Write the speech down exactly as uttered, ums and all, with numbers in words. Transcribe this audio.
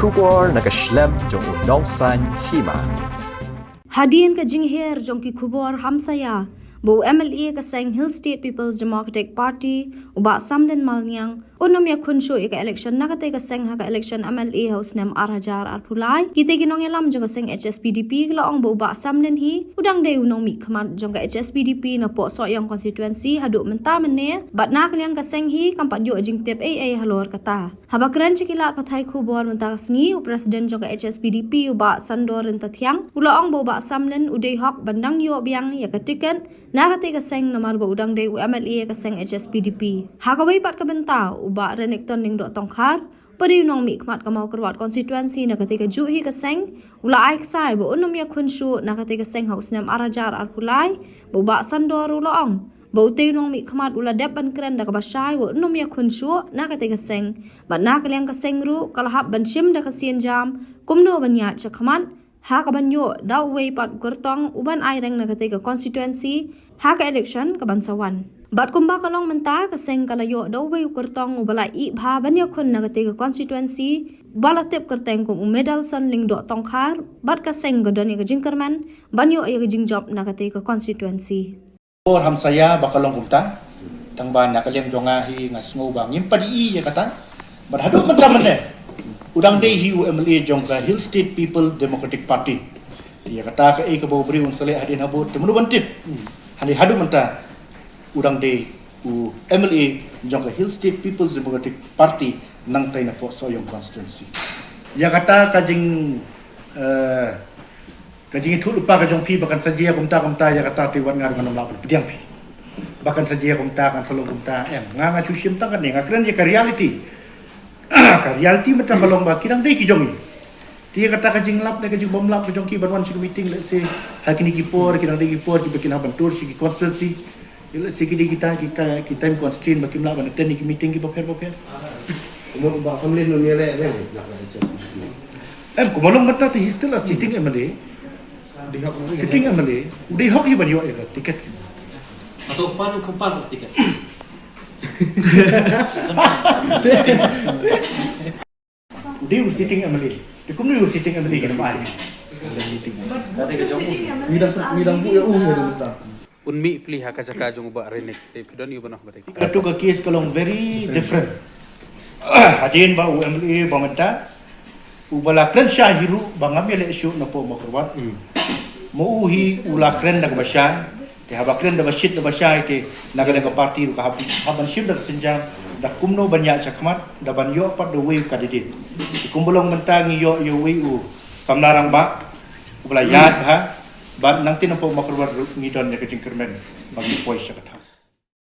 Khubor na ka shlem jong u Nongsaiñ Hima. Hadien ka jingher jong ki khubor hamsaia ba u M L A ka seng Hill State People's Democratic Party, u Bah Samlin Malniang, un ym ïakhun shuh ïa ka election na katei ka seng ha ka election M L A ha u snem ar hajar arphew lai. Kitei ki nongïalam jong ka seng H S P D P ki la ong ba u Bah Samlin hi u dang dei u nongmihkhmat jong ka H S P D P napoh Sohiong constituency haduh mynta mynne, bad na ka liang ka seng hi kam pat ïoh jingtip ei ei halor kata. Haba kren sha ki lad pathai khubor mynta ka sngi, u President jong ka H S P D P u Bah Sandor Ryntathiang u la ong ba u Bah Samlin u dei hok ban dang ïoh biang ïa ka tiket na katei ka seng namar ba u dang dei u M L A ka seng H S P D P. Ha kawei pat ka bynta, u Bah Renikton Lyngdoh Tongkhar, ba dei u nongmihkhmat ka Mawkyrwat constituency na katei kajuh hi ka seng, u la ai ksai ba un ym ïakhun shuh na katei ka seng ha u snem ar hajar arphew lai, ba u Bah Sandor u la ong ba utei u nongmihkhmat u la dep ban kren da kaba shai ba un ym ïakhun shuh na katei ka seng. Bad na ka liang ka seng ruh ka la hap ban shim da ka sienjam kumno ban ïaid shakhmat ha kaban ïoh da uwei pat u kyrtong uban ai reng na katei ka constituency ha ka election kaban sa wan. Bad kumba ka long mynta, ka seng ka la ïoh da uwei u kyrtong uba la ih bha ban ïakhun na katei ka constituency, ba la tip kyrteng kum u Medalson Lyngdoh Tongkhar, bad ka seng ka don ïa ka jingkyrmen ban ïoh ïa ka jingjop na katei ka constituency. Khubor hamsaia ba ka long kumta, tang ba na ka liang jong nga hi nga sngew ba ngim pat ïohi ïa kata. Bad haduh mynta mynne u dang dei hi u M L A jong ka Hill State People Democratic Party. Ïa kata kaei kaba u briew un sa leh hadien habud te mano ban tip. Hangne haduh mynta u dang dei u M L A jong ka Hill State People's Democratic Party nangtai napoh Sohiong constituency. Ïa kata ka jing, eh, ka jingïathuhlypa ka jong phi ba kan sa jia kumta kumta, ïa kata te wat nga ruh ngan ym lah ban pdiang phi ba kan sa jia kumta, kan sa long kumta, em. Nga nga shu shim tang kane, nga kren ïa ka reality. Ka reality mynta ka long ba ki dang dei ki jong ngi. Te ïa kata ka jinglap ne ka jingbymlap ka jong ki ban wan sha ki meeting, let's say ha kine ki por, ki dang dei ki por kiba kin hap ban tour sha ki constituency. Let's say ki dei kita ki, ki time constraint ba kim lah ban attend ïa ki meeting kiba pher ba pher. Kumno ba Assembly no ngi leh, em, na ka H S P D P. Em, kumno long mynta te he's still a sitting M L A. Sitting M L A. U dei hok hi ban ïoh ïa ka ticket. Atau pan kumpan ticket. U dei u sitting M L A. Te kumno u sitting M L A ki dang ai. Ngi dang, ngi dang buh ïa u ïa u mynta. Un mih pli ha ka jaka jong u Bah Renik, te phi don ïa u ban noh ba te. Katu ka case ka long very different. Hadien ba u M L A ba mynta uba la kren shai hi ruh ba ngam ïaleh shuh napoh Mawkyrwat. Ma u hi u la kren da kaba shai. Te haba kren da ba shit da ba shai te na ka liang ka party ruh ka hap, hap ban shim da ka sienjam da kumno ban ïaid shakhmat da ban ïoh pat da uwei u candidate. Te kumba long mynta ngi ïoh ïa uwei u samla rangbah uba la ïaid bha, bad nangtei napoh Mawkyrwat ruh ngi don ïa ka jingkyrmen ba ngi poi sha ka thaw.